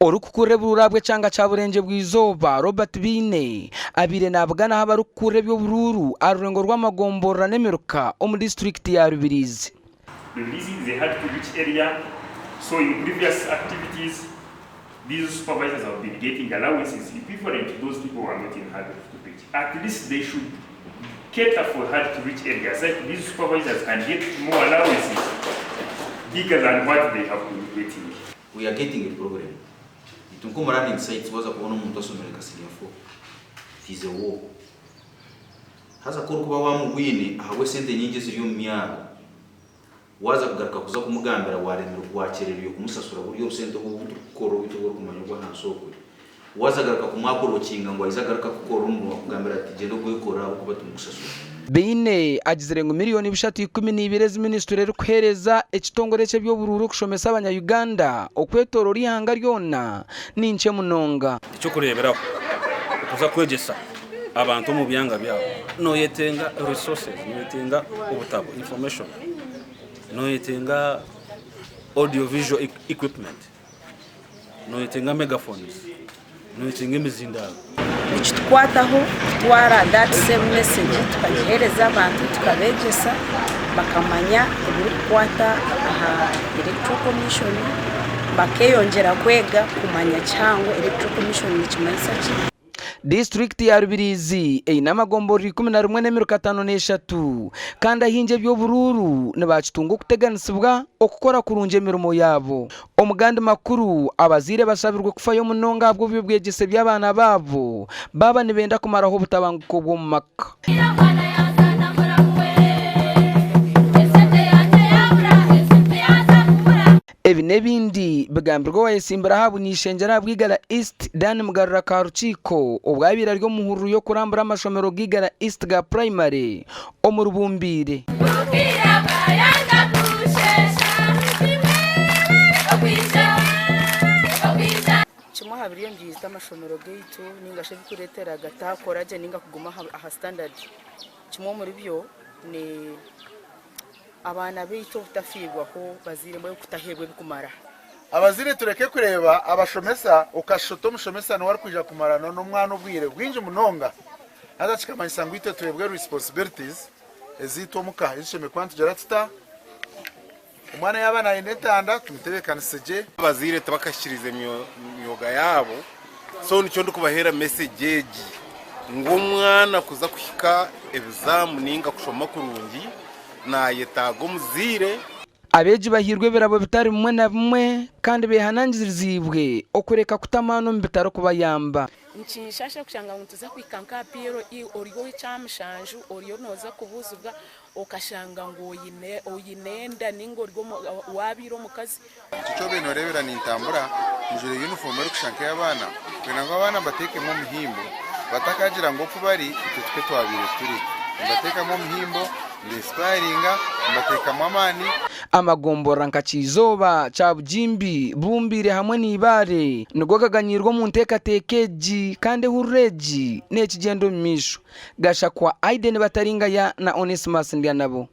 Orikukurira eburuuru ahabw'ekyanga kya Burengye-bw'eizooba, Robert Baine, abaire nabuganaho abarikukurira eby'oburuuru aha rurengo rw'amagomborora n'emiruka omu disiturikiti ya Rubirizi. Rubirizi is a hard to reach area so in previous activities these supervisors have been getting allowances equivalent to those people who are not in hard to reach. At least they should cater for hard to reach areas like these supervisors can get more allowances bigger than what they have been getting. We are getting a problem. Itwe nk'omu learning sites waza kubona omuntu ashomire nka senior four, it is a war. Haza ku orikuba wamubwine ahabw'esente nyingi eziri omu myaro, waza kugaruka kuza kumugambira waremirwe wakyerererwe kumusasura buriya obusente obu obuturikukora obwitu obu orikumanya obw'ahansi okwe, waza garuka kumwaporokinga ngu aije agaruke akukorere omurimo akugambira ati gyenda ogwekore ahabw'okuba timukusasura. Baine agizire ngu miriyoni 312 ezi minisiture erikuheereza ekitongore eky'eby'oburuuru okushomesa abanya Uganda okwetooroora eihanga ryona ni nkye munonga. Eky'okureeberaho, okuza kwegyesa abantu omu byanga byabo, noyetenga resources, noyetenga obutabo, information, noyetenga audio visual equipment. Noyetenga megaphones, noyetenga emizindaaro. Nikitukwataho kutwara that same message tukagiheereza abantu tukabeegyesa bakamanya ebirikukwata aha Electoral Commission bakeeyongyera kwega kumanya kihango Electoral Commission nikimanyisa ki. Disiturikiti ya Rubirizi eine amagomborora 11 n'emiruka 53 kandi ahaingi eby'oburuuru nibakitunga okuteganisibwa okukora kurungi emirimo yaabo. Omu gandi makuru, abazaire bashabirwe kufayo munonga ahabw'eby'obwegyese by'abaana baabo baaba nibenda kumaraho obutabanguko bw'omu maka. Ebi n'ebindi bigambirwe owayesimbire aha buny'ishengyero aha bw'Igara East, Dan Mugarura Karukiiko obu abaire ari omu hururu y'okurambura amashomero g'Igara East ga purayimare omu Rubumbiire. Kimwe aha biriyo nibyita amashomero gaitu ninga shi ebirikureetera gataakora gye ninga kuguma aha standard, kimwe omuri byo ni Abaana baitu obutafiibwaho bazaire mbwenu kutaheebwa ebikumara. Abazaire tureke kureeba abashomesa okashusha oti omushomesa niwe arikwija kumara n'omwana obwire bwingi munonga haza kikamanyisa ngu itwe twebwe responsibilities ezaitu omuka ezishemereire kuba nitugira tuta omwana yaaba nayenda entanda tumutebeekanise gye. Abazaire tibakahikiriize emyoga yaabo so nikyo ndikubaheera message egi ngu omwana kuza kuhika ebizaamu ninga kushoma kurungi Naayetaaga omuzaire. Abeegi bahairwe ebirabo bitari bimwe na bimwe kandi beehanangiriziibwe okureka kuta amaani omu bitarikubayamba. Nikinshasha kushanga ngu nituza kuhika nka aha PLE ori ow'ekyamushanju oriyo nooza kubuuzibwa okashanga ngu oine oine enda ninga ori waabaire omukazi. Nikyo obaire nooreebera nintambura njwaire yunifoomu erikushusha nk'ey'abaana kwenda ngu abaana mbateekemu omuhimbo batakagira ngu oku bari itwe tikwo twabaire turi. Nimbateekamu omuhimbo, mba-insipayaringa, mbateekamu amaani. Amagomborora nka Kyizooba, Kyabugimbi, Bumbiire hamwe na Ibare nigo gaganyiirwe omu nteekateeka egi kandi ehururu egi nekigyenda omu maisho. Gashakwa Aiden Bataringaya na Onesmus Ndyanabo.